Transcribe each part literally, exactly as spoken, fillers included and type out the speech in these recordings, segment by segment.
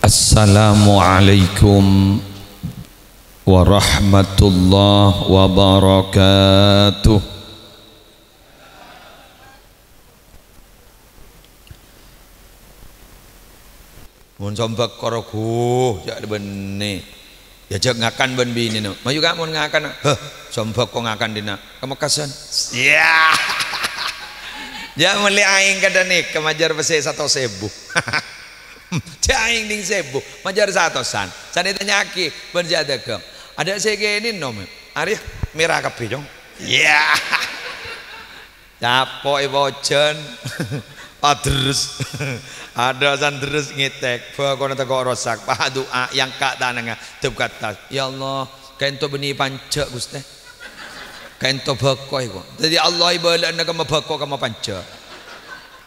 Assalamualaikum warahmatullahi wabarakatuh. Mon sombhâk koro ghu, jhâ' bânnè. Yâ, jhâ' ngakan bân binèna. Mayu, Ka', mon ngakan. Heh, sombhâk ko ngakan dinna'. Ka Mekkasân. Yâ. Jhâ' mellè aèng kadhâ' nèka majâr pèssè satos èbu. Jhâ' aèng dhing sèbu, majâr satosan. Sanè tanya'aghi bân sè adhâghâng. Adâ' sè kènè, Nom? Arèya mèra kabbhi, Cong. Yâ. Capo' è pojhân. Padherres. Adâ' sandherres ngètèk. Bhâkona tako' rosak. Padu'a, èangka' tanangnga. Dep ka attas. "Ya Allah, kaènto bânnè panjhâ, Ghustè. Kaènto bhâko, èko." Dhâddhi Allah èbâlâ'âna kemma bhâko, kemma panjhâ.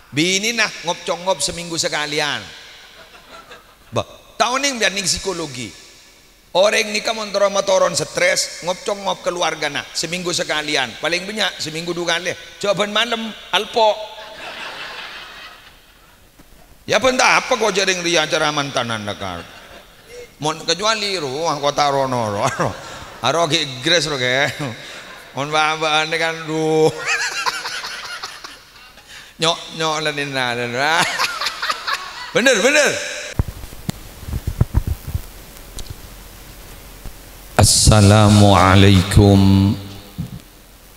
Binèna ngop-congop samènggu sakalèyan. Bâh, ta' onèng bâ'na nèng psikologi. Orèng nèka mon terro matoron stres, ngop-congop kaluwargana, samènggu sakalèyan, palèng bânnya' samènggu du kalè. Jhâ' bân malem, alpo'. Yâ, bân ta' apa ko' jhâ' rèng rèya acara mantanan lakar. Mon kecuali rowa kota rono ro. Aro ghi' gres ro, Kè. Mon bâ'-bâ'ân kan, duh. Nyok-nyok lan inna lan. Bhender, bhender. Assalamualaikum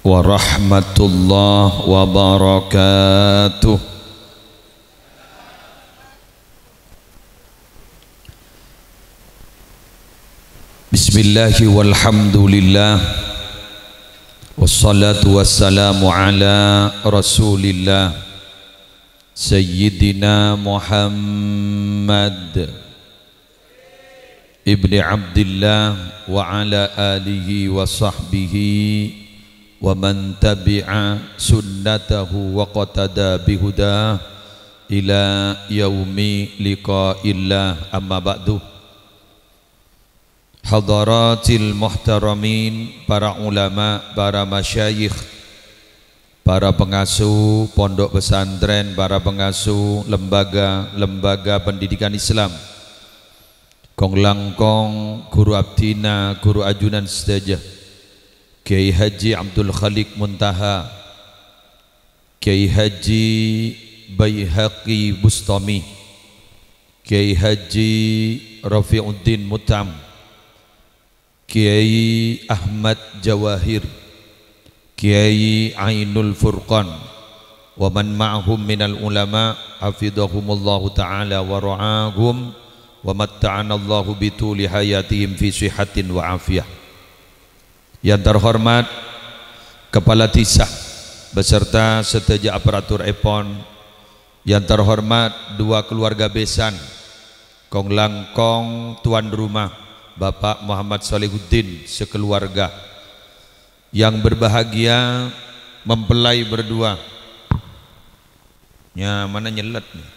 warahmatullahi wabarakatuh. Bismillah walhamdulillah. Wassalatu wassalamu ala Rasulillah Sayyidina Muhammad ibni Abdillah wa ala alihi wa sahbihi wa man tabi'a sunnatahu wa qatada bihuda ila yaumi liqa'illah, amma ba'du. Hadaratil muhtaramin, para ulama, para masyayikh, para pengasuh pondok pesantren, para pengasuh lembaga-lembaga pendidikan Islam, kong-langkong ghuru abdhina, ghuru ajunan sadhâjâ, Kyai Haji Abdul Khaliq Muntaha, Kyai Haji Baihaqi Bustami, Kyai Haji Rafiuddin Mut'am, Kyai Ahmad Jawahir, Kyai Ainul Furqan, wa man ma'ahum minal ulama, hafidhahumullahu ta'ala wa ra'ahum, wa matta'anallahu bituli hayatihim fi sihatin wa afiyah. Yang terhormat Kepala Desa beserta sadhâjâ aparatur èpon, yang terhormat dua keluarga besan, kong-langkong tuan rumah, Bapak Muhammad Solihuddin sekeluarga, yang berbahagia mempelai berdua, nyamana nyellet nih.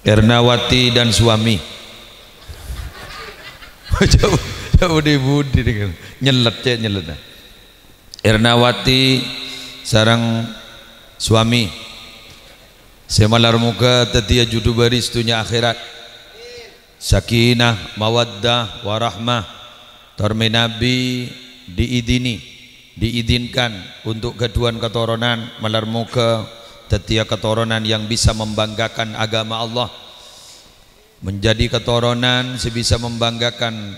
Ernawati dan suami. Jhâ', jhâ' budi-budi nih. Nyellet, cè' nyellet. Nah. Ernawati sareng suami. Sè malar moghâ dhâddhiyâ judhu bâris dhunnya akhèrat. Sakinah, mawaddah, warahmah, tor mènabi diidini, diizinkan untuk ghâdhuwân katoronan, malar moghâ dhâddhiyâ katoronan yang bisa membanggakan agama Allah, menjadi katoronan sè bisa membanggakan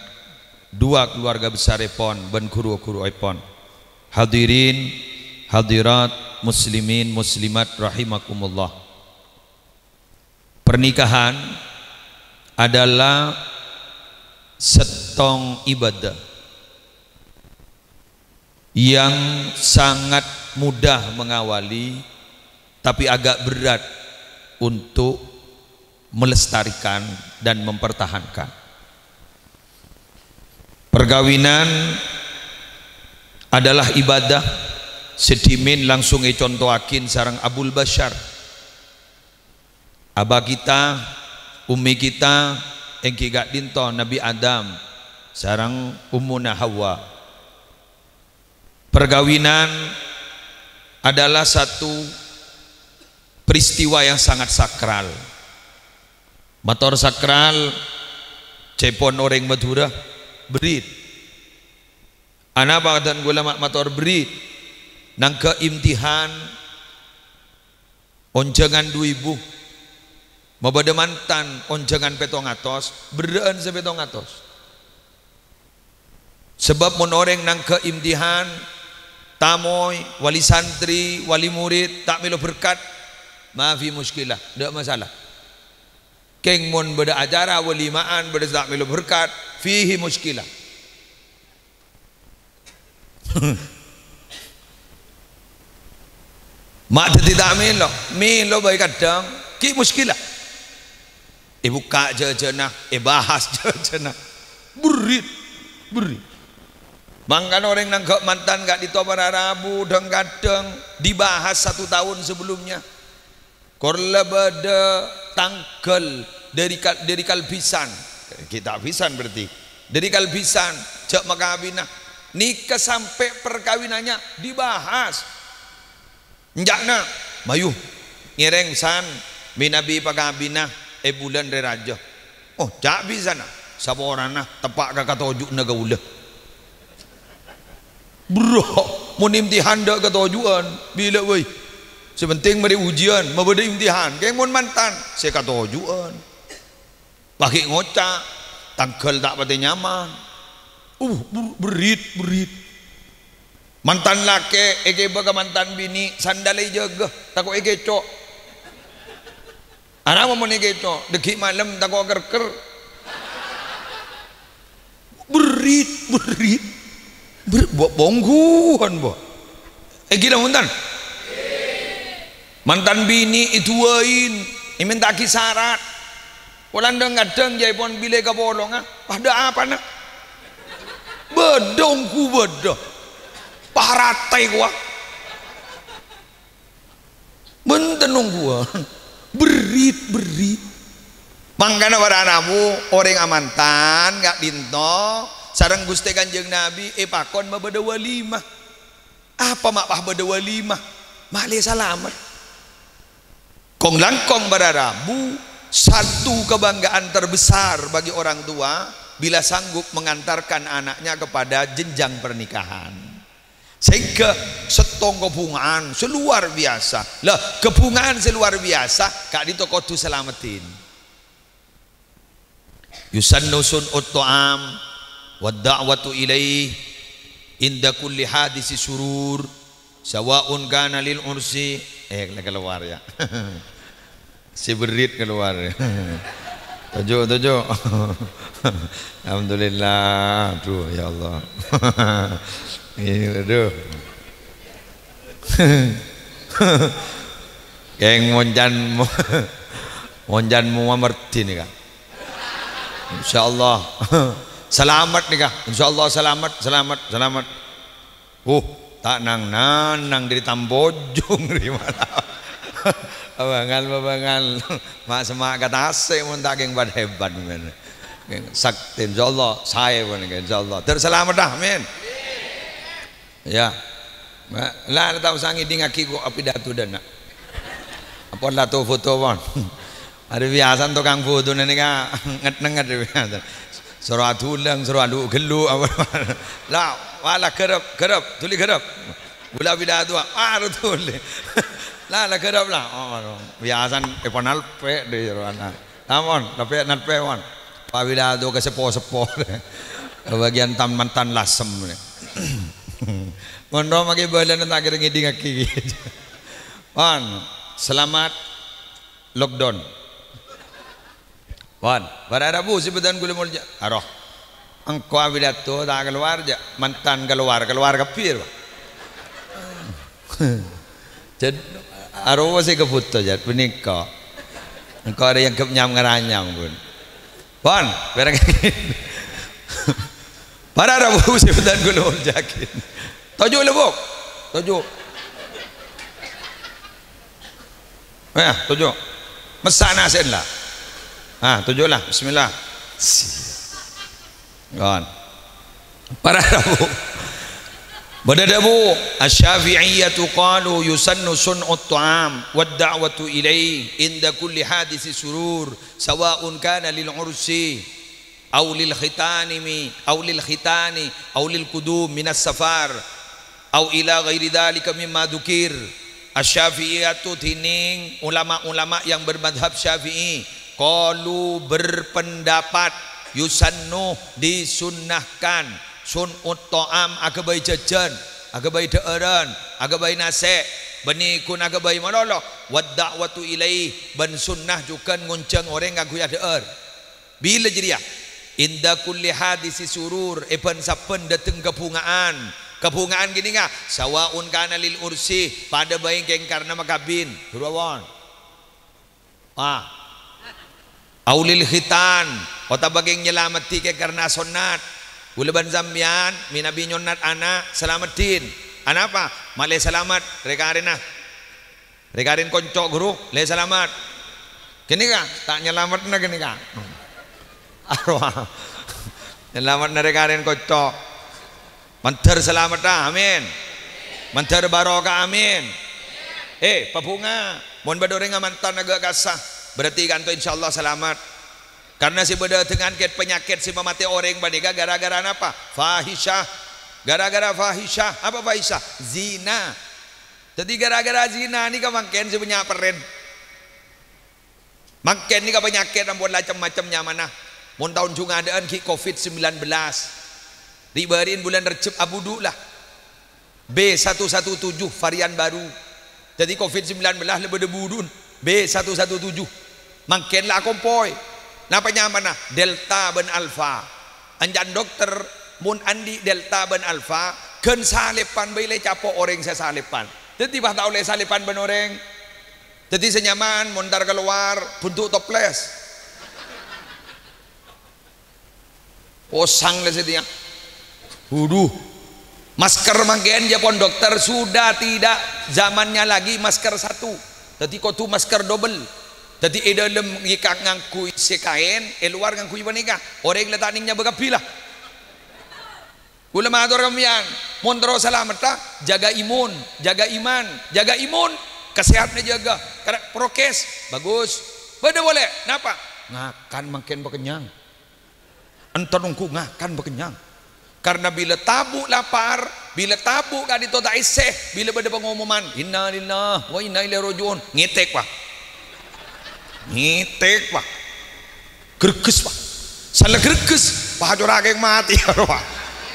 dua keluarga besarèpon bân ghuru-ghuruèpon. Hadirin, hadirat, muslimin, muslimat rahimakumullah. Pernikahan adalah sèttong ibadah yang sangat mudah mengawali, tapi agak berat untuk melestarikan dan mempertahankan. Perkawinan adalah ibadah sè dhimèn langsung ècontowaghi sareng Abul Basyar. Aba kita, ummi kita, èngghi ka'dinto Nabbhi Adam sareng Ummuna Hawa. Perkawinan adalah satu Peristiwa yang sangat sakral. Mator sakral, ca'èpon orèng Madhurâ, berrit. Anapa kadhân kaulâ ma-, mator berrit? Nangghâ' imtihan, onjhângan du èbu. Mabâdâ mantan, onjhângan pèttong atos, berrâ'ân sè pèttong atos. Sabâb mon orèng nangghâ' imtihan, tamoy, wali santri, wali murid, ta' mèlo berkat, ma fi musykilah, ta' masalah. Kèng mon bâdâ acara walima'an, bâdâ sè ta' mèlo berkat, fihi musykilah. Ma' dhâddhi ta' mèlo, mèlo bhâi kadhâng, ghi' musykilah. Èbukka' jhâjhâna, èbahas jhâjhâna. Berrit, berrit. Mangkana orèng nangghâ' mantan ka'dinto para rabu, dhâng-kadhâng dibahas satu tahun sebelumnya. Kor la bâdâ tangghâl dâri kal-, dâri kalbisan. Ghi' ta' bisan berarti. Dâri kalbisan, jhâ' makabina. Nèka sampè' perkawinannya dibahas. Enca'na, mayu, ngèrèng san mènabi pakabina è bulân rè rajâ. Oh, ca' bisana, saporana teppa' ka katoju'na kaulâ. Bro, mon imtihan ta' katoju'ân, bilâ bhâi. Sè pentèng marè ujiân, mabâdâ imtihan. Kèng mon mantan, sè katoju'ân. Paghi' ngoca', tangghâl ta' patè nyaman. Uh, ber-, berrit, berrit. Mantan lakè' èghibâ ka mantan binè', sandal èjâgâ, tako' èkèco'. Arapa mon èkèco', dâgghi' malem tako' kèr-kèr. Berrit, berrit. Ber-, bo-, bongguwân, bo. Èngghi la, montan? Mantan binè' èduwâi, èmènta'aghi sarat. Polana dhâng-kadhâng jhâ' èpon bilâ kapolonga, padâ apana? Bâdâ ongghu bâdâ. Parate kowa. Bhunten ongghuwân. Berrit-berrit. Mangkana para rabu, orèng amantan ka'dinto sareng Ghustè Kanjeng Nabi èpakon mabâdâ walimah. Apa ma' pas bâdâ walimah? Malè salamet. Kong-langkong para rabu, satu kebanggaan terbesar bagi orang tua bila sanggup mengantarkan anaknya kepada jenjang pernikahan. Sehingga sèttong kabhungaan sè luar biasa. Lah, kabhungaan sè luar biasa ka'dinto kodhu salameddhin. Yusannu sun'ut ta'am wa da'watu ilaih inda kulli hadisi surur, sawa'un kana lil ursi, eh, keluar ya. Si berit keluar. Toju', toju'. Alhamdulillah. Aduh, ya Allah. Ini, aduh. Keng moncan, moncan mua merdi nih, Kak. Insyaallah. Selamat nih, Kak. Insyaallah selamat, selamat, selamat. Uh, ta' nang-nanang dâri Tambojong, dâri mana? Abangan, babangan. Ma' sema' ka tasè' mon ta' keng padâ hebat, men. Keng sakti, insyaallah. Saè pon, insyaallah. Ter selamat dah, amin. Ya. Ma-, la, la ta' osa ngèdingngaghi ko' apidato dâna. Apa la to foto, pon? Arè biyasana tokang foto nèka nget-nenget arè biyasana. Soro adulâng, soro alu-ghellu, apa. La, wala gherep, gherep, dhuli gherep. Bulâ apidato, ah, ro dhuli. La, la gherep la. Oh, biyasana èpanalpè' dâri soro ana'. Ampon, tapè nalpè', pon. Apidato ka seppo-seppo. Bagian tam-, mantan lasem. Mon ro makè bâlâna ta' kèra ngèdingngaghi. Pon, selamat lockdown. Pon, para rabu sè bâdhân kaulâ molja. Aro. Engko' apidato ta' kalowar, jhâ' mantan kalowar, kalowar kabbhi, yâ, Pak. Jhât, arowa sè kabhuto, jhât, panèka. Engko' arè èangghep nyam-ngaranyam, pon. Pon, pèrèng. Para rabu sè bâdhân kaulâ molja'aghi. Toju' la, Bu. Toju'. Eh, toju'. Messa' nasè'en la. Ah, toju' la. Bismillah. Pon. Para rabu. Bâdâ dhâbu, "Asy-Syafi'iyyatu qalu yusannu sun'ut tha'am wad da'watu ilaihi inda kulli haditsi surur, sawa'un kana lil ursi aw lil khitanimi aw lil khitani aw lil qudum minas safar aw ila ghairi dzalika mimma dzukir." Asy-Syafi'iyyatu dhinèng ulama-ulama yang bermadzhab Syafi'i, qalu, berpendapat, yusannu, disunnahkan, sun'ut tha'am, aghâbây jhâjhân, aghâbây dhâ'ârân, aghâbây nasè', bânnè ghun aghâbây malolo, wad da'watu ilaihi, bân sunnah jhughân ngonjhâng orèng kaangghuy adhâ'âr. Bilâ jârèya? Inda kulli haditsi surur, è bân-sabbhân dâteng kabhunga'an. Kabhunga'an ghânèka, sawa'un kana lil ursi, padâ bhâi kèng karna makabin. Buru awon. Ah. Aw lil khitan, otabâ kèng nyalameddhi kèng karna asonnat. Kaulâ bân sampèyan, mènabi nyonnat ana', salameddhin. Anapa? Malè salamet, rè-karèna. Rè-karèn konco, ghuru, lè salamet. Ghânèka, ta' nyalametna ghânèka. Arowa. Nyalametna rè-karèn konco. Mandhâr salametta, amin. Mandhâr barokah, amin. Eh, pabhunga, mon bâdâ orèng amantan aghâ' kassa, berarti kanto insyaallah salamet. Karna sè bâdâ dengan kèt panyakèt sè mamatè orèng panèka gara-gara napa? Fahisyah. Gara-gara fahisyah. Apa fahisyah? Zina. Dhâddhi, gara-gara zina nèka mangkèn sè bânnya' perrèn. Mangkèn nèka panyakèt ampon la cem-macem nyamana. Mon taon jhungadhâ'ân ghi' covid sembilan belas. Ri'-bâri'in bulân Rejjeb abudhu' la. B satu satu tujuh varian baru. Dhâddhi covid sembilan belas la bâdâ budhu'na. B satu satu tujuh. Mangkèn la akompoy. Napa nyamana? Delta bân Alpha. Ancan dokter, mon andi' Delta bân Alpha, ghân salèpan bhâi lè capo' orèng sè salèpan. Dhâddhi, pas ta' ollè salèpan bân orèng. Dhâddhi, sè nyaman, mon entar kalowar, bhuntu' toples. Posang lè sè tèya. Waduh. Masker mangkèn, jâ pon dokter, sudah tidak zamannya lagi masker satu. Dhâddhi, kodhu masker double. Dhâddhi, è dâlem ngèka ngangghuy sè kaèn, è lowar ngangghuy panèka. Orèng la ta' nèng nyabâ kabbhi la. Kaulâ mator ka sampèyan, mon terro salametta, jâgâ imun, jâgâ iman, jâgâ imun, kasèhadhânna jâgâ, karè prokes, bagus. Bâdâ polè, napa? Ngakan mangkèn pakennyang. Enten ongghu ngakan pakennyang. Karna bilâ tabu' lapar, bilâ tabu' ka'dinto ta' èssè, bilâ bâdâ pangomoman, "Innalillahi wa inna ilaihi raji'un," ngètèk, Pak. Ngètèk, Pak. Greges, Pak. Sala greges, Pak, cora' kèng matè, Pak.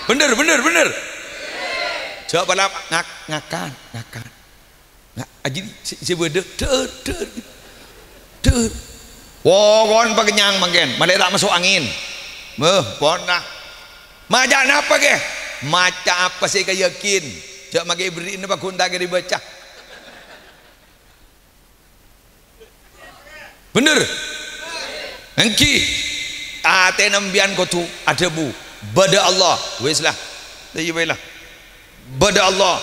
Bhender, bhender, bhender. Jâ' pala, Pak, ngak-, ngakan, ngakan. Nga-, ajin sè, sè bâdâ, dhâr, dhâr, dhâr. Wowon pakennyang mangkèn, malè ta' maso' angèn. Meh, pon, nah. Maca napa, Kè? Maca apa sè èkayakin. Jâ' makè èberri'na paghun ta' kèra èbâca. Bhender? Èngghi. Atèna sampèyan kodhu adhâbu, "Bâdâ Allah." Wis la. Iyâ bhâi la. "Bâdâ Allah."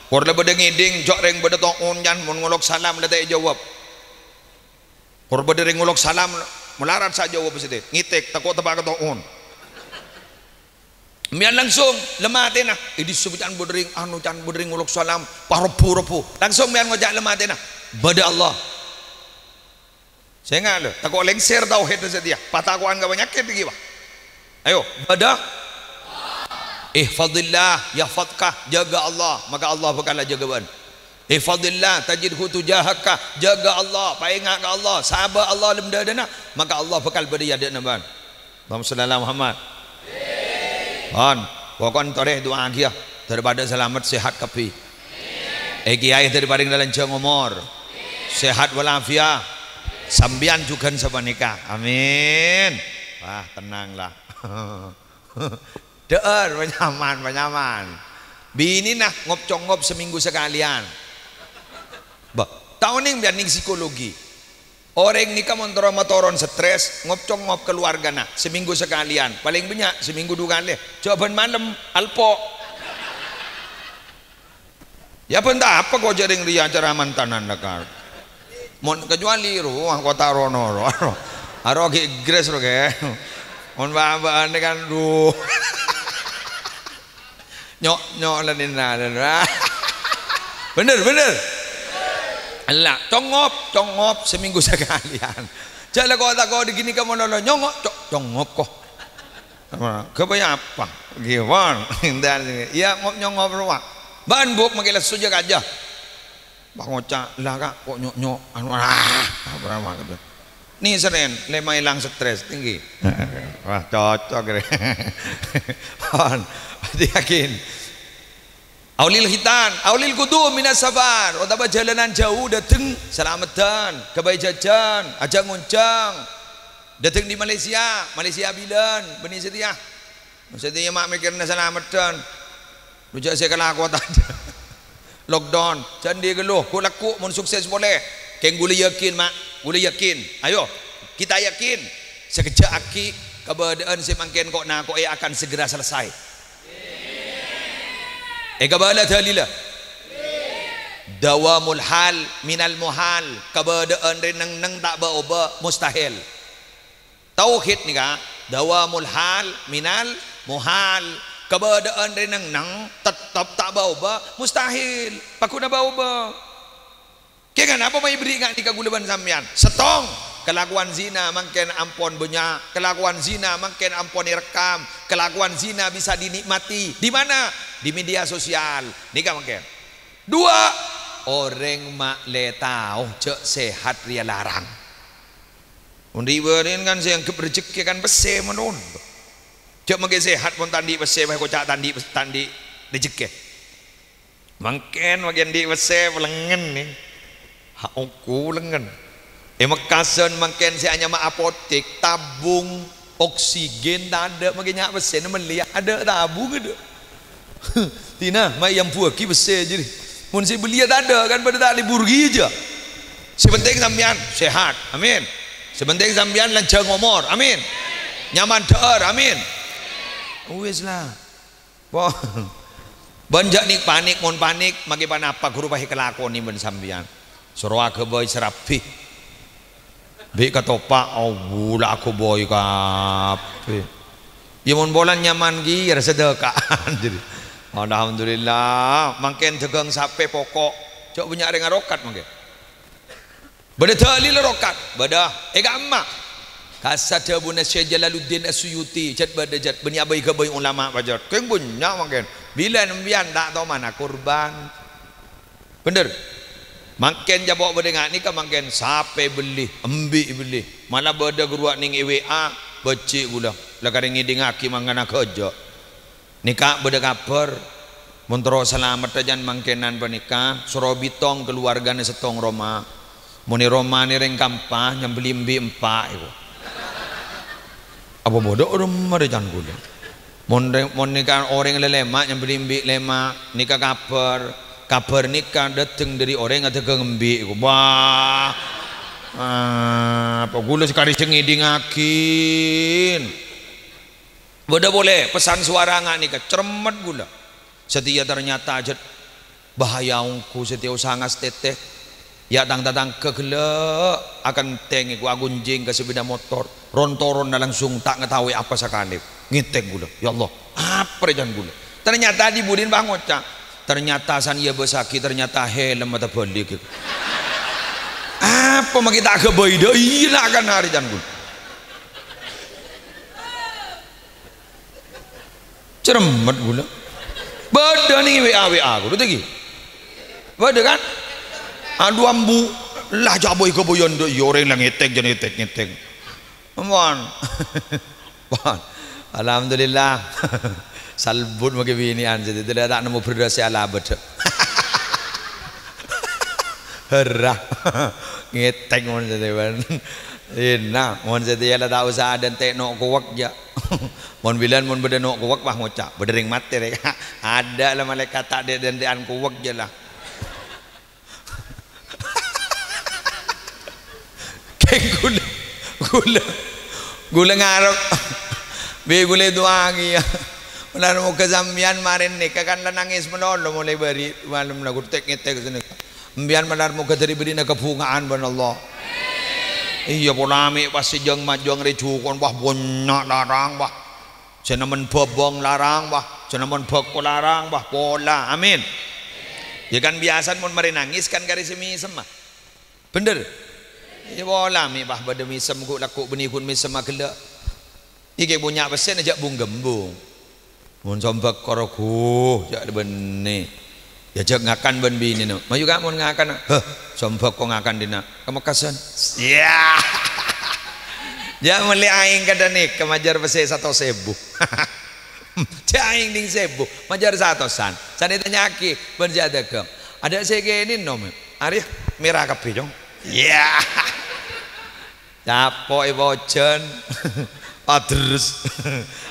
Kor la bâdâ ngèdhing, jâ' rèng bâdâ to'on, can, mon ngolok salam la ta' èjâwâb. Kor bâdâ rèng ngolok salam, malarat sa' jâwâb sèdhâ. Ngètèk, tako' teppa' ka to'on. Sampèyan langsung, lemma atèna. È dissa' can bâdâ rèng, anu, can bâdâ rèng ngolok salam, pas robbhu-robbhu. Langsung sampèyan ngoca' lemma atèna, "Bâdâ Allah." Sènga' lho, tako' lèngsèr tauhidda satèya. Patako'an ka panyakèt ghi, Pak. Ayo, bâdâ. Ihfadillah, yahfadka, jâgâ Allah, maka Allah bhâkal ajâgâ bâ'na. Ihfadillah, tajidhu tujahaka, jâgâ Allah, paènga' ka Allah, sabâ' Allah è dâlem dâdâna, maka Allah bhâkal bâdâ è adâ'na bâ'na. Allahumma shalli ala Muhammad. Pon, pokon torè du'aaghiyâ, dâripadâ salamet sèhat kabbhi. È kèyaè dâri parèng lanjhâng omor, sèhat walafiat. Sampèyan jhughân sapanèka. Amin. Wah, tenang la. Dhâ'âr, panyaman, panyaman. Binèna ngop-congop samènggu sakalèyan. Bâh, ta' onèng sampèyan nèng psikologi. Orèng nèka mon terro matoron stres, ngop-congop kaluwargana, samènggu sakalèyan, palèng bânnya' samènggu du kalè. Jhâ' bân malem, alpo'. Yâ bân ta' apa ko' jhâ' rèng rèya acara mantanan la, Kak. Mon kecuali rowa kota rono, ro, ro. Aro ghi' gres ro, Kè. Mon bâ'-bâ'ân kan, duh. Nyok-nyok la nèna. Bhender, bhender. Ella, congop, congop seminggu sakalèyan. Jhâ' la ko'-tako' dâgghi' nèka malolo, nyongop, co-, congop, ko'. Ghâbây apa? Ghiwon. Iyâ, ngop-nyongop rowa. Bân buk mangkè lesso jâ kajâ. Pas ngoca', "La, Ka', ko' nyok-nyok, anu, ah, apa, apa, gitu." Ni Senen, lè maèlang stres, tinggi. Wah, cocok, rè. Pon, berarti yakin. Aulil khitan, aulil qudum minas safar, otabâ jhâlânan jhâu dâteng, salameddhân, ghâbây jhâjhân, ajhâk ngonjhâng. Dâteng dâri Malaysia, Malaysia bilân, bânnè satèya. Satèya ma' mèkkèrna salameddhân. Lu jhâ' sè kalako tadâ'. Lockdown, jhâ' andi' ghâllu, ghu'-lagghu' mon sukses polè. Kèng ghulâ yakin, ma', ghulâ yakin. Ayo, kita yakin. Sakejjhâ' aghi' kabâdâ'ân sè mangkèn ko'-nako'è akan segera selesai. Èkabâlâ dalilla. Dawamul hal minal muhal. Kabâdâ'ân rè neng-enneng ta' bâ-obâ, mustahil. Tauhid nèka dawamul hal minal muhal. Kabâdâ'ân rè neng-enneng tettep ta' bâ-obâ, mustahil. Pagghuna bâ-obâ. Kèng anapa ma' èberri' nga' nèka ghulâ bân sampèyan? Sèttong, kalakowan zina mangkèn ampon bânnya', kalakowan zina mangkèn ampon èrekkam, kalakowan zina bisa dinikmati. Di mana? Di media sosial. Nèka mangkèn. Dua, orèng ma' lè tao jhâ' sehat rèya larang. Mon rè-bâri'en kan sè èangghep rejekkè kan pèssè, mon. Jhâ' mangkèn sehat mon ta' andi' pèssè, bâ, èkoca' ta' andi', ta' andi' rejekkè. Mangkèn, mangkèn andi' pèssè, lengngen, nè. Ha, ongghu lengngen. È Mekkasân mangkèn sè anyama apotek, tabung oksigen tadâ', mangkèn nya' pèssèna mellè, adâ' tabung, adâ'. Dina, ma' èambuwâghi pèssè jârèya. Mon sè belliyâ tadâ', kan padâ ta' lebur ghijâ. Sè penting sampèyan sehat. Amin. Sè penting sampèyan lanjhâng omor. Amin. Nyaman dhâ'âr. Amin. Wis la. Po-, bân jhâ' nik-panik, mon panik, makè ponapa ghuru pas èkalakonè bân sampèyan. Soro aghâbây sarabi. Bi' katopa', awu, la aghâbây kabbhi. Iyâ, mon polana nyaman ghi, iyâ, sadhâka'an. Jadi, alhamdulillah, mangkèn dhâghâng sapè poko'. Jhâ' bânnya' rèng arokat mangkèn. Bâdâ dalil arokat? Bâdâ. È ka'emma. Kassa' dhâbuna Syekh Jalaluddin As-Suyuti, jhât bâdâ jhât, bânnè aghâbây-ghâbây ulama pajhât. Kèng bânnya' mangkèn. Bilâ sampèyan ta' tao mana kurban. Bhender. Mangkèn jhâ' po' bâdâ nga' nèka mangkèn sapè bellè, embi' bellè. Mala bâdâ ghâruwa nèng è W A, bâjhi' ghulâ. La karè ngèdingngaghi mangkana ghâjâ'. Nèka bâdâ kabhâr, mon terro salamet jhân mangkènan panèka, soro bitong kaluwargana sèttong roma. Mon è romana rèng kampa, nyambelli embi' empa' èko. Apa bâdâ roma rè can ghulâ? Mon rè-, mon nèka orèng lè-, lèma' nyambelli embi' lèma', nèka kabhâr. Kabhâr nèka dâteng dâri orèng adhâghâng embi' èko. Wah. Ah, apa ghulâ sakarè sè ngèdingngaghi. Bâdâ polè pesan sowara nga' nèka, cerremmet ghulâ. Satèya ternyata jhât bahaya ongghu satèya osa ngastètè. Ya' tang-tatangghâ ghellâ' akèntèng èko aghunjing ka sepeda motor. Ron-toronna langsung ta' ngataowè apa sakalè. Ngètèng ghulâ. "Ya Allah, apa rè can ghulâ?" Ternyata di-budina pas ngoca', "Ternyata san iyâ bâsaghi, ternyata helm atabâlik." Apa makè ta' aghâbây dâ' iyâ la kan arè can ghulâ. Cerremmet ghulâ. Bâdâ nèng W A-W A ghulâ tèngghi. Bâdâ kan? Adu ambu. La jhâ' bâi-ghâbâiyân dâ' iyâ orèng la ngètèng jhân ngètèng-ngètèng. Ampon. Ampon. Alhamdulillah. Salbut makè binè'an satèya la ta' nemmo bherrâs sè alabâdhâ. Herra. Ngètèng mon satèya bân. Ènna, mon satèya la ta' osa adântè' no' kowèk jhâ'. Mon bilân mon bâdâ no' kowèk, wah, ngoca', "Bâdâ rèng matè rè." Adâ' la malaèkat ta' dântè'an kowèk jhâ' la. Kèng ghulâ, ghulâ, ghulâ ngarep. Bi' ghulâ èdu'aaghi, yâ. Malar moghâ sampèyan marèn nèka kan la nangès malolo molaè bâri' malem la ghurtèk-ngètèk sanèka. Sampèyan malar moghâ dâri bâdhina kabhunga'an bân Allah. Iyâ, pola mè' pas sè jâng-majâng rè jukon, wah, bânnya' larang, wah. Sè nemmen bâbâng larang, wah. Coma mon bhâko larang, wah, pola. Amin. Ya kan, biyasana mon marè nangès kan karè sè mèsem, ah. Bhender? Ya, pola, mè' pas bâdâ mèsem, ghu-, lagghu' bânnè ghun mèsem aghellâ'. Èkè ponapa pèssèna jhâ' bung-ghembung. Mon sombhâk koro ghu, jhâ' bânnè. Ya, jhâ' ngakan bân binèna. Mayu, Ka', mon ngakan. Heh, sombhâk ko ngakan dinna'. Ka Mekkasân. Ya. Jhâ' mellè aèng kadhâ' nèka majâr pèssè satos èbu. Jhâ' aèng ding sèbu, majâr satosan. Sanè tanya'aghi bân sè adhâghâng. Adâ' sè kènè, nom? Arèya mèra kabbhi, Cong. Ya. Capo'è pojhân. Adres.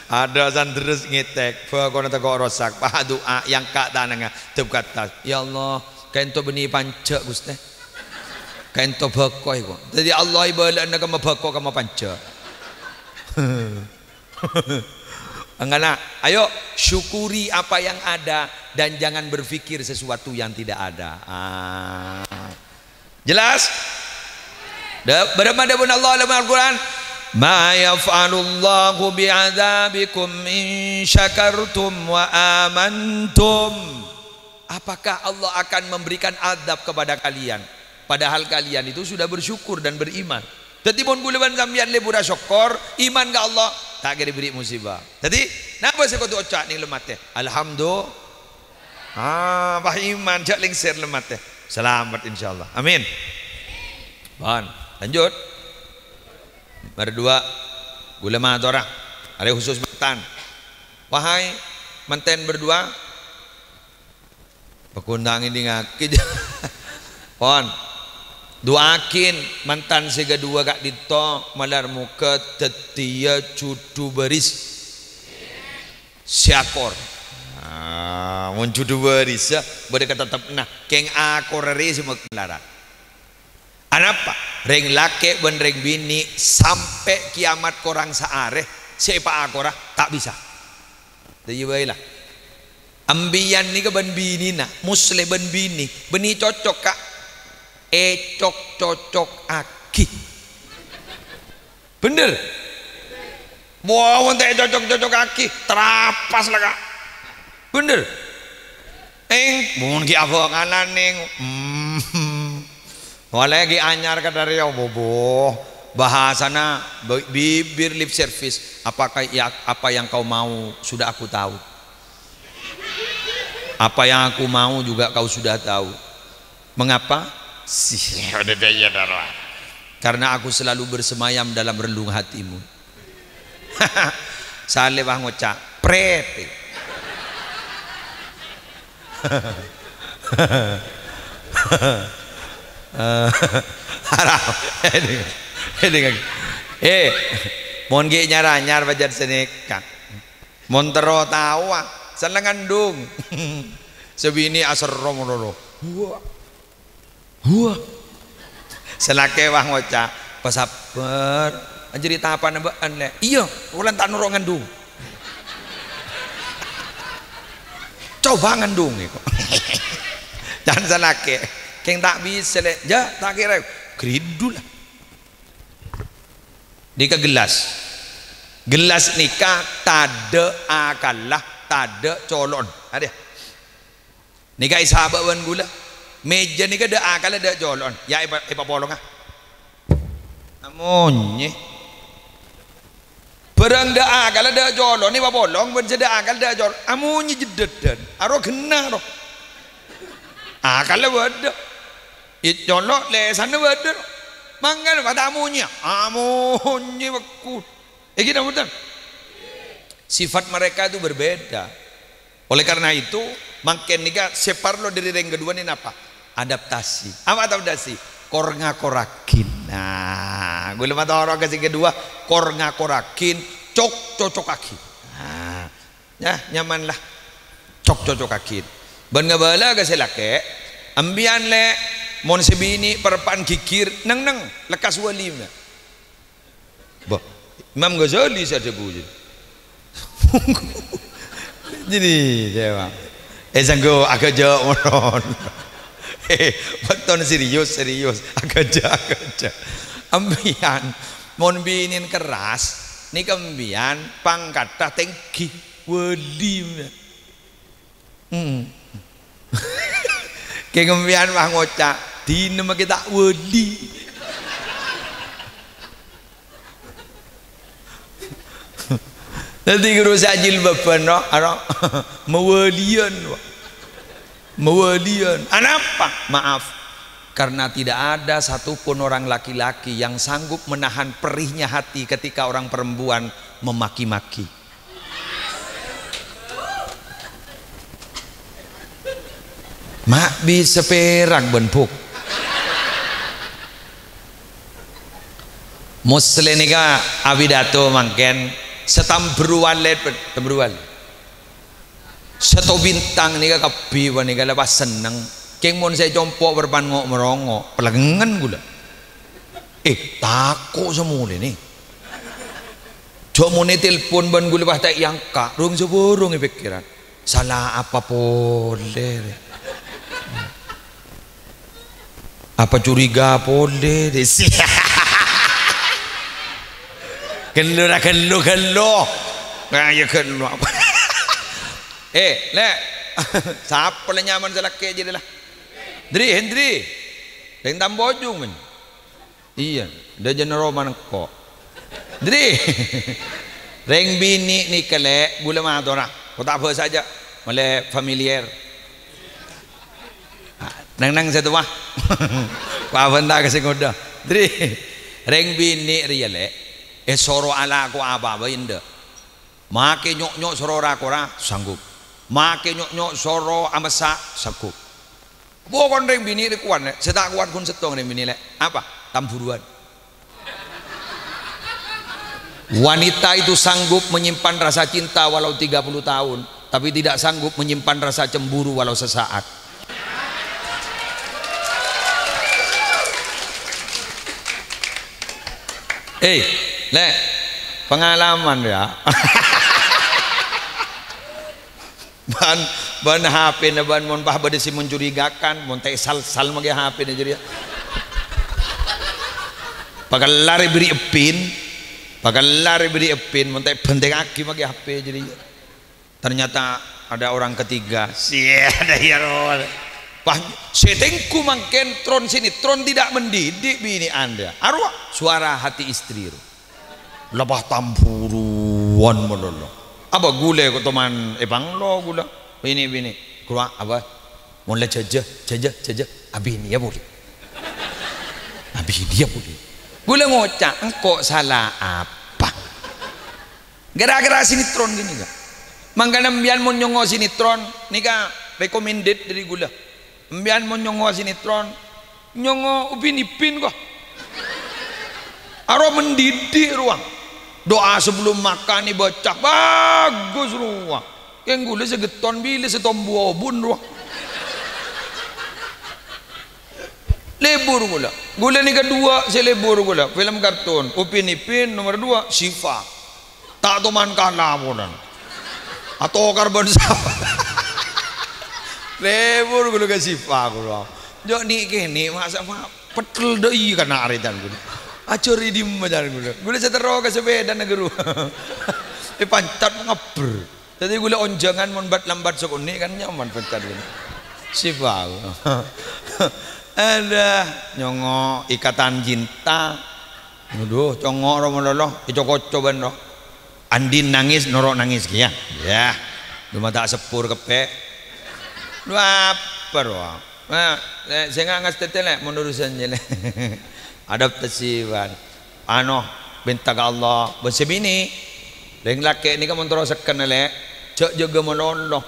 Adâ' sandres ngètèk. Bhâkona tako' rosak. Pas du'a, èangka' tanangnga. Dep ka attas. "Ya Allah, kaènto bânnè panjhâ', Ghustè. Kaènto bhâko, èko." Dhâddhi Allah èbâlâ'âna kemma bhâko, kemma panjhâ'. Engana, ayo syukuri apa yang ada dan jangan berpikir sesuatu yang tidak ada. Ah. Jelas? Da-, bârâmma dhâbuna Allah dalam Al-Qur'an? "Ma yaf'alullahu bi'adzabikum in syakartum wa amantum." Apakah Allah akan memberikan azab kepada kalian, padahal kalian itu sudah bersyukur dan beriman? Dhâddhi, mon kaulâ bân sampèyan lebura sokkor, iman ka Allah, ta' kèra èberri' musibah. Dhâddhi, napa sè kodhu oca' neng lem atè? Alhamdu-, ah, pas iman, jhâ' lèngsèr lem atè. Salamet, insyaallah. Amin. Pon, lanjut. Berdua, kaulâ matora. Arè khusus mantan. Wahai mantan berdua, Pakon ta' ngèdingngaghi. Pon. Du'aaghin mantan sè kadhuwâ ka'dinto, malar moghâ dhâddhiyâ jhudhu bâris sè akor. Ah, mon jhudhu bâris, ya, bâdâ katetteppanna. Kèng akorra rè sè mak-, malara. Anapa? Rèng lakè' bân rèng binè' sampè' kiyamat korang saarè sè èpaakora ta' bisa. Dhâjâ bhâi, la. Embiyan nèka bân binèna, Musleh bân binè, bânnè cocok, Ka'? Ècok-cocokaghi. Bhender? Wah, mon ta' ècocok-cocokaghi, trapas la, Ka'. Bhender? Eng, mon ghi' abhânganan, eng. Hmm. Wala ghi' anyar ka dâri, bobo. Bahasana bi-, bibir lip service. Apakah ya, apa yang kau mau sudah aku tahu. Apa yang aku mau juga kau sudah tahu. Mengapa? Si-, karena aku selalu bersemayam dalam relung hatimu. Saleh wah ngoca', "Pret." Haram. Ini, ini, eh, mon ghi' nyar-anyar pajhât sanèka. Mon terro taowa, sè la ngandhung. Sè binè' aserrom lolo. Wah. Wah. Sè lakè wah ngoca', "Pasabbhâr. Anjâri tapana bâ'ân, Lè'." "Iyâ, polana ta' noro' ngandhung." "Coba ngandhung," èko. Can sè lakè, "Kèng ta' bisa, Lè'." "Jâ, ta' kèra." Gridhu la. Nèka gellas. Gellas nèka tadâ' akalla, tadâ' colo'na. Adâ. Nèka èsabâ' bân ghulâ. Mèja nèka dâ' akalla, dâ' colo'na. Yâ, èpa-, èpapolonga. Amonyè. Bârâng dâ' akalla, dâ' colo'na èpapolong, bân sè dâ' akalla, dâ' colo'. Amonyè jeddhâddhân. Aro ghenna, ro. Akalla bâdâ. È colo' lèsanna bâdâ. Mangkana pas amonyè, amonyè bhâkku. Èngghi napa bhunten? Sifat mereka itu berbeda. Oleh karena itu, mangkèn nèka sè parlo dâri rèng kadhuwâ nèka napa? Adaptasi. Apa adaptasi? Kor-ngakorraghin. Nah, ghulâ mator ka sè kadhuwâ, kor-ngakorraghin, cok-cocokaghi. Nah, Yâ, nyaman la. Cok-cocokaghi. Bân ngabâlâ ka sè lakè', "Embiyan, Lè', mon sè binè' parappa'na ghighir, neng-neng, lekkas wali, mè'." Bâh, Imam Ghazali sè adhâbu, jâ. Jadi, dewa. Eh, sanggo, aghâjâ' monon. Eh, bâktona serius, serius. Aghâjâ', aghâjâ'. Embiyan, mon binèna kerras, nèka embiyan pangkatta tèngghi. Wali, mè'. Hmm. Kèng sampèyan pas ngoca', "Dinah makè ta' wali." Dhâddhi ghuru sè ajilbaban, no, ano, mawaliyan, Pak. Mawaliyan. Anapa? Maaf. Karena tidak ada satupun orang laki-laki yang sanggup menahan perihnya hati ketika orang perempuan memaki-maki. Ma' bisa pèrak bân, Bu'. Moslè nèka apidato mangkèn, sè tambruwal lè-, tambruwal. Sèttong bintang nèka kabbhi panèka la pas senneng. Kèng mon sè compo' bârâmpan ngo'-, marongo', pelengngen ghulâ. Eh, tako' samolè nè. Jhâ' monè telpon bân ghulâ pas ta' èangka', rong-sabârong è pèkkèran. Sala apa polè, rè? Apa curiga polè, rè? Ghellu ra ghellu, ghellu. Nah, ya ghellu apa? Eh, Lè'. Sapa la nyamana sè lakè' jârèya la? Dri, Hendri. Rèng Tambojung, men. Iyâ, dâjâna roma engko'. Dri. Rèng binè' nèka, Lè', ghulâ matora. Ko' ta' bhâsa jâ'. Molaè familiar. Ah, neng-neng sè towa. Ko' abânta ka sè ngodâ. Dri. Rèng binè' rèya, Lè', èsoro alako apa bhâi endâ'. Makè nyo'-nyo' soro ra-kora, sanggup. Makè nyo'-nyo' soro amessa', sanggup. Pokon rèng binè' rè kowat, Lè'. Sè ta' kowat ghun sèttong rèng binè', Lè'. Apa? Tambhuruwân. Wanita itu sanggup menyimpan rasa cinta walau tiga puluh tahun, tapi tidak sanggup menyimpan rasa cemburu walau sesaat. Eh, Lè', pengalaman, ya. Bân, bân H P-na bân mon pas bâdâ sè mencurigakan, mon ta' èsal-sal maghi H P-na jârèya. Pakellar èbèrri' eppin, pakellar èbèrri' eppin, mon ta' èbhentengngaghi maghi H P jârèya. Ternyata ada orang ketiga. Siya, ada ya, Ron. Pas sè tèngghu mangkèn tron sinetron tidak mendidik binè' Anda. Arowa suara hati istri, ro. Lepas tambhuruwân malolo. Apa ghulâ ko' toman èpanglo ghulâ. Binè'-binè'. Ghulâ apa? Mon la jâjâ, jâjâ, jâjâ. Abinèya polè. Abinèya polè. Ghulâ ngoca', "Engko' sala apa?" Gara-gara sinetron ghânèka. Mangkana empèyan mon nyongngo' sinetron, nèka recommended dâri ghulâ. Empèyan mon nyongngo' sinetron, nyongngo' Upin Ipin, ko'. Arowa mendidik rowa. Doa sebelum makan èbâca, bagus rowa. Kèng ghulâ sè ghetton bilâ sè tombu obun rowa. Lebur ghulâ. Ghulâ nèka duwâ' sè lebur ghulâ. Film kartun, Upin Ipin, nomer duwâ', Syifa. Ta' toman kala polana. Atokar bân sapa? Lebur ghulâ ka Syifa ghulâ. Jhâ' nè'-kènè' masa ma-, petel dâ' iyâ kana' arè can ghulâ. Ajhâr è dimma can ghulâ. Ghulâ sè terro ka sepèdana ghâruwa. Èpancat ngabbher. Dhâddhi ghulâ onjhângan mon bat-lambat sakonè' kan nyaman pèntan ghulâ. Syifa. Aduh, nyongngo' Ikatan Cinta. Aduh, congngo' ro malolo, èco-koco bân ro. Andin nangis, noro' nangis kèya. Yah, coma ta' seppur keppè'. Lu apa ro? Nah, sè nga-, ngastètè, Lè', mon urusan jâ, Lè'. Adaptasi, bân. Ano, bhenta ka Allah, bân sè binè'. Rèng lakè' nèka mon terro sekken, Lè', jhâ' jâgâ malolo.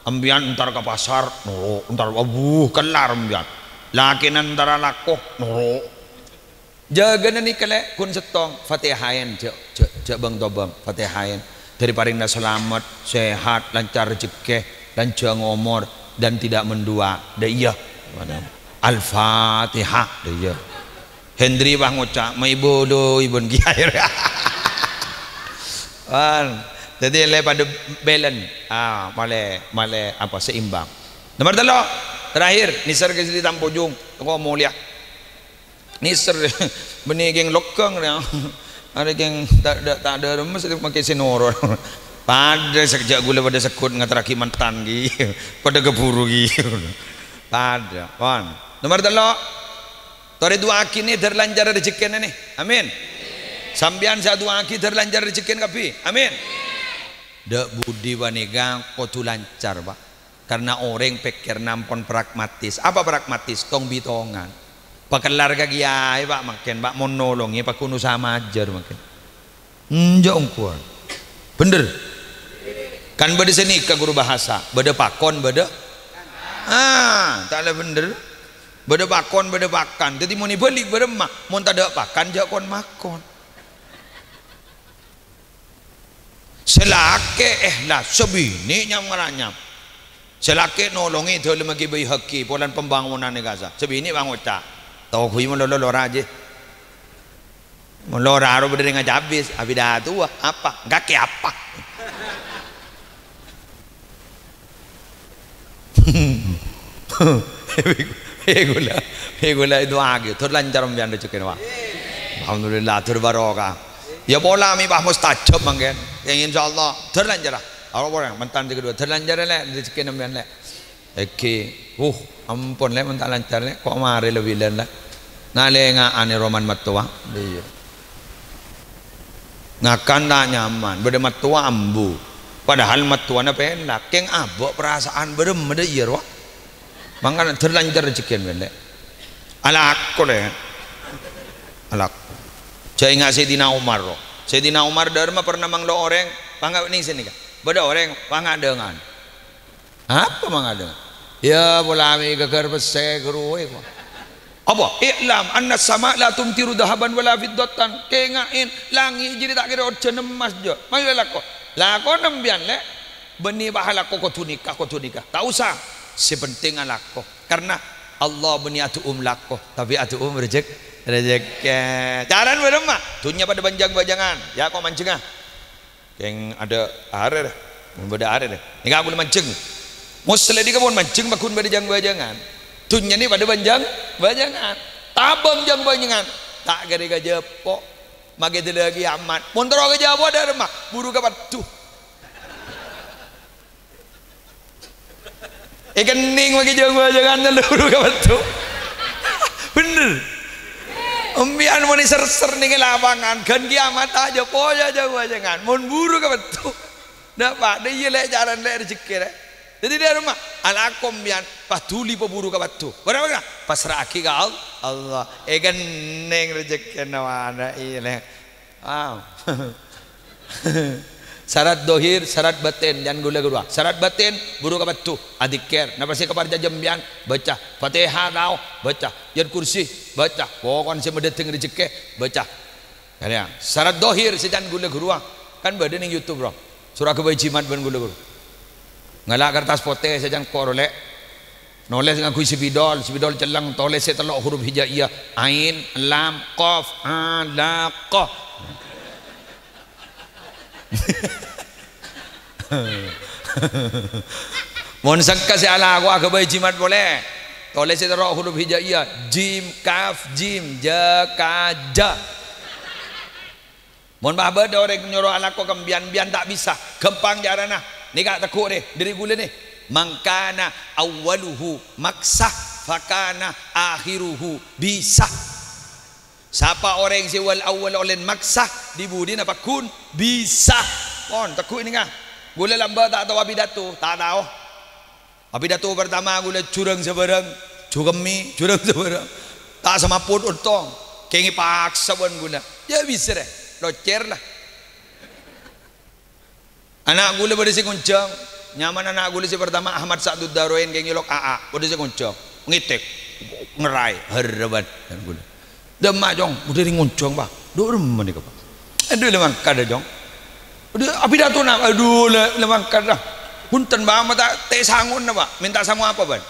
Empèyan entar ka pasar, noro', entar, abuh, kellar empèyan. Lakèna entar alako, noro'. Jâgâna nèka, Lè', ghun sèttong, Fatihaèn, jhâ', jhâ', jhâ' bâng-tobâng, Fatihaèn. Dâri parèngna salamet, sehat, lancar rejekkè, lanjhâng omor, dan tidak mendua. Dâ' iyâ. Al-Fatihah. Dâ' iyâ. Hendri pas ngoca', "Mai bolo ibun kiai." Wan. Dhâddhi lè padâ belen. Ah, malè, malè apa, seimbang. Nomor tello', terakhir, nèser ka sè è Tampojung. Engko' molèya. Nèser, bânnè kèng logghâng, ya. Arè kèng ta', ta', ta' dâ' remmes, makè sè noro'. Padâ sè jhâ' ghulâ padâ segghut ngaterraghi mantan ghi. Padâ kabhuru ghi. Padâ, pon. Nomer tello'. Torè du'aaghi nè dhâr lancar rejekkèna nè. Amin. Sampèyan sè adu'aaghi dhâr lancar rejekkèna kabbhi. Amin. Dâ' budi panèka kodhu lancar, Pak. Karna orèng pèkkèrna ampon pragmatis. Apa pragmatis? Tong-bitongan. Pakellar ka kiyaè, Pak, mangkèn, Pak, mon nolongè, Pak, kono sama ajar mangkèn. Enjâ' ongghuwân. Bhender. Kan bâdâ sè nèka ghuru bahasa, bâdâ pakon, bâdâ, ah, ta' la bhender. Bâdâ pakon, bâdâ pakan. Dhâddhi mon èbâli' bârâmma, mon tadâ' pakan, jhâ' kon-makon. Sè lakè' èhlas, sè binè' nyam-ngaranyam. Sè lakè' nolongè dhâlemma Kè Baihaqi polana pembangunan è kassa'. Sè binè' pangoca', "Toghuyâ malolo lora, jhi." Malolo ro bâdâ rèng acabis, abidâ towa, apa? Kakè apa? Eh, ghulâ, eh, ghulâ èdu'aaghi, dhâr lancar sampèyan rejekkèna, Pak. Alhamdulillah, dhâr barokah. Ya pola mè' pas mustajab mangkèn. Yang insyaallah, dhâr lancar. Apa polè, mantan sè kedua, dhâr lancar, Lè', rejekkèna sampèyan, Lè'. Èngghi, uh, ampon, Lè', mon ta' lancar, Lè', ko' marè la bilân, Lè'. Nalènga'anè roman mattowa. Iyâ. Ngakan ta' nyaman, bâdâ mattowa ambu. Padahal mattowana pèlak, kèng abâ' parasaan bârâmma dâ' iyâ rowa. Mangkana dhâr lancar rejekkèna, Lè'. Alako, Lè'. Alako. Jhâ' enga' Sayyidina Umar, ro. Sayyidina Umar dârma pernah manglo orèng, panga' nèng sènè, Ka'. Bâdâ orèng, pangadângan. Apa mangadângan? Ya, pola mè' ghâghâr pèssè ghâruwa, ko'. Apa? "I'lam anna sama la tumtiru dhahaban wala fiddatan." Kènga'è, langngè' jârèya ta' kèra ojhân emmas, jhâ'. Mangkana lako. Lakona sampèyan, Lè'. Bânnè pahala lako kodhu nèka, kodhu nèka. Ta' osa. Sè pentèng alako. Karna Allah bânnè adu'um lako, tapè adu'um rejek-, rejekkè. Carana bârâmma? Dhunnya padâ bân jâng-bâjângan. Ya, ko' manjhengnga. Kèng adâ' arè, rè. Mon bâdâ arè, rè. Nèka ghulâ manjheng. Moslè nèka mon manjheng, pagghun bâdâ jâng-bâjângan. Dhunnya nè padâ bân jâng-bâjângan. Tabâng jâng-bâjângan. Ta' kèra kajhâpo'. Makè dâlâghi aman. Mon terro kajhâpo' dârâmma, buru ka paddhu. Èkennèng makè jâng-bâjângan, buru ka paddhu. Bhender. Sampèyan mon èser-ser nèng è lapangan, ghân kiyamat ta' jhâ'-pojhâ jâng-bâjângan. Mon buru ka paddhu. Napa? Dâ' iyâ, Lè', carana, Lè', rejekkè, Lè'. Dhâddhi dârâmma, alako sampèyan, pas dhuli paburu ka paddhu. Bârâmma? Pasra'aghi ka Al-, Allah. Èkennèng rejekkèna, wa, dâ' iyâ, Lè'. Ah. Sarat dhohir, sarat bâtèn, jhân ghulâ ghâruwa. Sarat bâtèn, buru ka paddhu, adzikir. Napa sè èkaparcajâ sampèyan? Bâca. Fatihah tao? Bâca. Ayat Kursi? Bâca. Pokokna sè madhâteng rejekkè, bâca. Kalian, sarat dhohir sè jhân ghulâ ghâruwa. Kan bâdâ nèng YouTube, ro. Soro aghâbây jimat bân ghulâ ghâruwa. Ngala' kertas potè sè jhân koro, Lè'. Nolès ngangghuy spidol, spidol celleng, tolès sè tello' huruf hijaiyah, ain, lam, qaf, alaqah. Mon sengka sè alako aghâbây jimat polè. Tolès sè tello' huruf hijaiyah, jim, kaf, jim, ja, ka, ja. Mon pas bâdâ orèng nyoro alako ka sampèyan, sampèyan ta' bisa, ghâmpang carana. Nèka tegghu' rè, dâri ghulâ nè. "Man kana awwaluhu maksah, fakana akhiruhu bisah." Sapa orèng sè wal-awwal ollèna maksah, dhi-budhina pagghun bisah. Pon, tegghu' nèka. Ghulâ lambâ' ta' tao apidato, ta' tao. Apidato partama ghulâ jhurâng sabârâng, jhukemmè jhurâng sabârâng. Ta' samaput ontong, kèng èpaksa bân ghulâ. Yâ, bisa rè, locèr la. Ana' ghulâ bâdâ sè ngonjhâng, nyamana ana' ghulâ sè partama Ahmad Sa'dud Daroin, kèng èolok Aa, bâdâ sè ngonjhâng, ngètèk, ngèraè, harrâbân, bân ghulâ. Dâ' emma', Cong, bâdâ rèng ngonjhâng, Pa'. Dâ' remma nèka, Pa'. Adhu, la mangkat, Cong. Adhu, apidato napa? Adhu, la, la mangkat, la. Bhunten, Pa', ma' ta' tè' sangona, Pa'. Mènta sango apa, bân?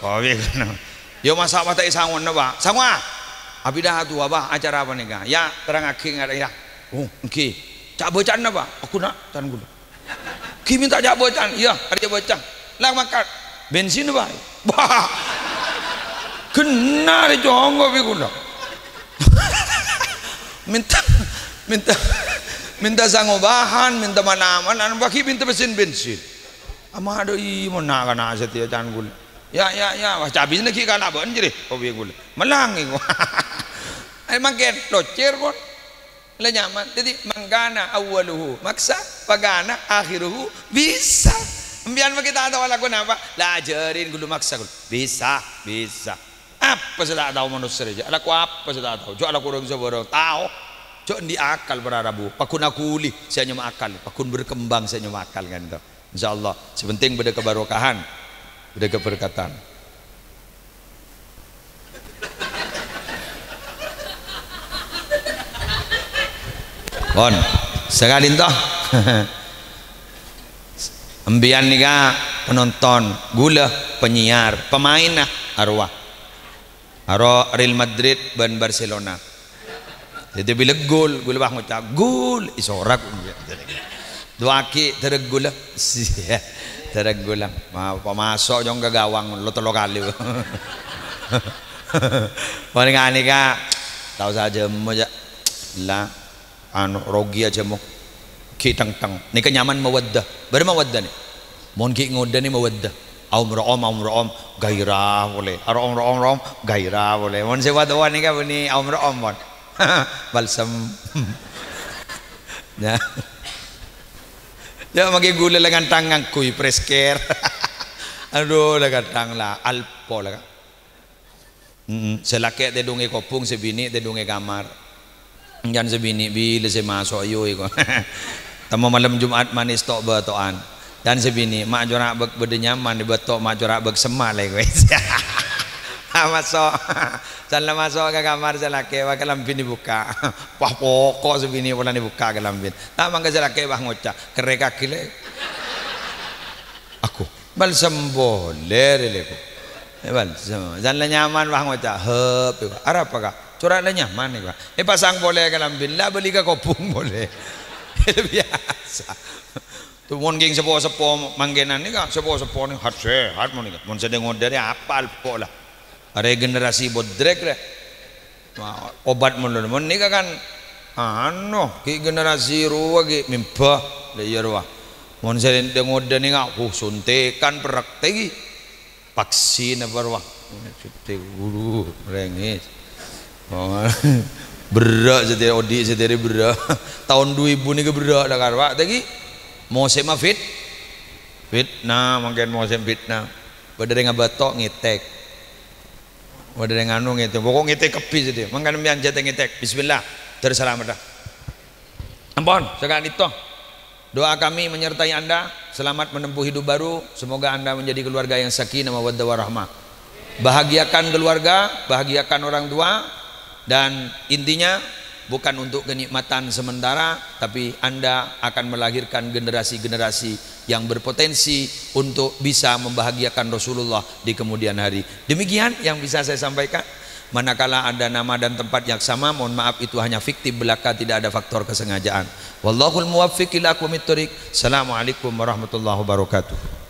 Kowe kana. Yâ, masa' ma' ta' tè' sangona, Pa'. Sangowa? Apidato, Pa', acara panèka. Yâ, terrangaghi, ngarè, yâ. Oh, èngghi. Ca'-bâca'anna, Pa'. Aku, na', can ghulâ. Ghi mènta ca'-bâca'an, iyâ, arèya bâca. La mangkat, bensin, Pak. Wah, ghenna rè congko' bi' ghulâ. Mènta, mènta, Mènta sangobahan, mènta manaman, anu bâgi mènta bensin-bensin. Ama' dâ' iyâ mon na'-kana' satèya can ghulâ. Ya, ya, ya, wah, cabina ghi' kana' bâ'na jârèya, kopiye ghulâ. Mellang iku. Ayo mangkèn, locèr pon. La nyaman. Dhâddhi, "Man kana awwaluhu maksa, fa kana akhiruhu bisa." Empiyan mangkè ta' tao alako napa? La ajhârin ghulâ maksa ghulâ. Bisa, bisa. Apa sè ta' tao manossa rèya? Jhâ' alako apa sè ta' tao? Jhâ' alako orèng sabârâng. Tao. Jhâ' andi' akal para rabu. Pagghun aghuli sè anyama akal. Pagghun berkembang sè anyama akal, kan, to. Insyaallah. Sè penting bâdâ kabarokahan. Bâdâ kaberkatan. Pon. Sakalèn, to. Empiyan nèka penonton, ghulâ penyiar, pemainna arowa. Aro Real Madrid bân Barcelona. Dhâddhi bilâ gol, ghulâ pas ngoca', "Gol!" Èsorak. Duwâghi dârâ ghulâ. Dârâ ghulâ. Ma-, pamaso' jhung ka gawang lo tello kalè. Mon nèka, nèka, tao sajâ mo, jhâ'. La. Anu, rogi ajâ mo. Ghi' teng-teng. Nèka nyaman mawaddah. Bârâ mawaddah nè? Mon ghi' ngodâ nè mawaddah. Aom ro'om, aom ro'om, gairah polè. Aro'om ro'om ro'om, gairah polè. Mon sè wa-, wa nèka bânnè aom ro'om, mon. Balsem. Ya. Ya, mangkè ghulâ la ngantang ngangghuy press care. Aduh, la ngantang la. Alpo la, Kak. Mm, sè lakè' tèdung è kobhung, sè binè' tèdung è kamar. Can sè binè', "Bilâ sè maso', yo, iko?" Temmo malem Jum'at manès to'-bâto'an. Can sè binè', "Ma' cora' bâk bâdâ nyaman, bâto' ma' cora' bâk semma' lè kowe." Ah, maso'. Can la maso' ka kamar sè lakè', wa kalambhina èbukka'. Wah, poko' sè binè' polana èbukka' kalambhina. Ta' mangkè sè lakè', wah, ngoca', "Kerrèkaghi, lè'." Aku. Balsem polè, rè, lè, ko. Eh, balsem. Can la nyaman, wah, ngoca', "Hep, iko. Arapa, Kak?" "Cora' la nyaman, iko." Èpasang polè kalambhina, la bâli ka kobhung polè. Biyasa. Tuh, mon ghi' sepo-sepo mangkènan nèka, sepo-sepo nè, hat-sehat mon nèka. Mon sè dâ-ngodâ rè apal po' la. Arè generasi bodrek rè. Wah, obat mon, mon nèka kan, anu, ghi' generasi rowa ghi' mèmba. La iyâ rowa. Mon sè dâ-ngodâ nèka, huh, suntikan perrek tè ghi'. Vaksin apa rowa. Suntik, wuduh, rèngès. Oh, berrâ' sè tè-, odi' sè tèrè berrâ'. Taon du èbu nèka berrâ' la karowa tè ghi'. Mosèmma fit-, fitnah, mangkèn mosèm fitnah. Bâdâ rèng abâto' ngètèk. Bâdâ rèng anu ngètèk. Pokok ngètèk kabbhi sè dhi. Mangkana mèyan jhâ' tè-ngètèk. Bismillah. Tersalamedhâ. Ampon, saka'dinto. Doa kami menyertai Anda. Selamat menempuh hidup baru. Semoga Anda menjadi keluarga yang sakinah mawaddah warahmah. Bahagiakan keluarga, bahagiakan orang tua. Dan intinya, bukan untuk kenikmatan sementara, tapi Anda akan melahirkan generasi-generasi yang berpotensi untuk bisa membahagiakan Rasulullah di kemudian hari. Demikian yang bisa saya sampaikan. Manakala ada nama dan tempat yang sama, mohon maaf, itu hanya fiktif belaka, tidak ada faktor kesengajaan. Wallahul muwaffiq ila aqwamit thoriq. Assalamualaikum warahmatullahi wabarakatuh.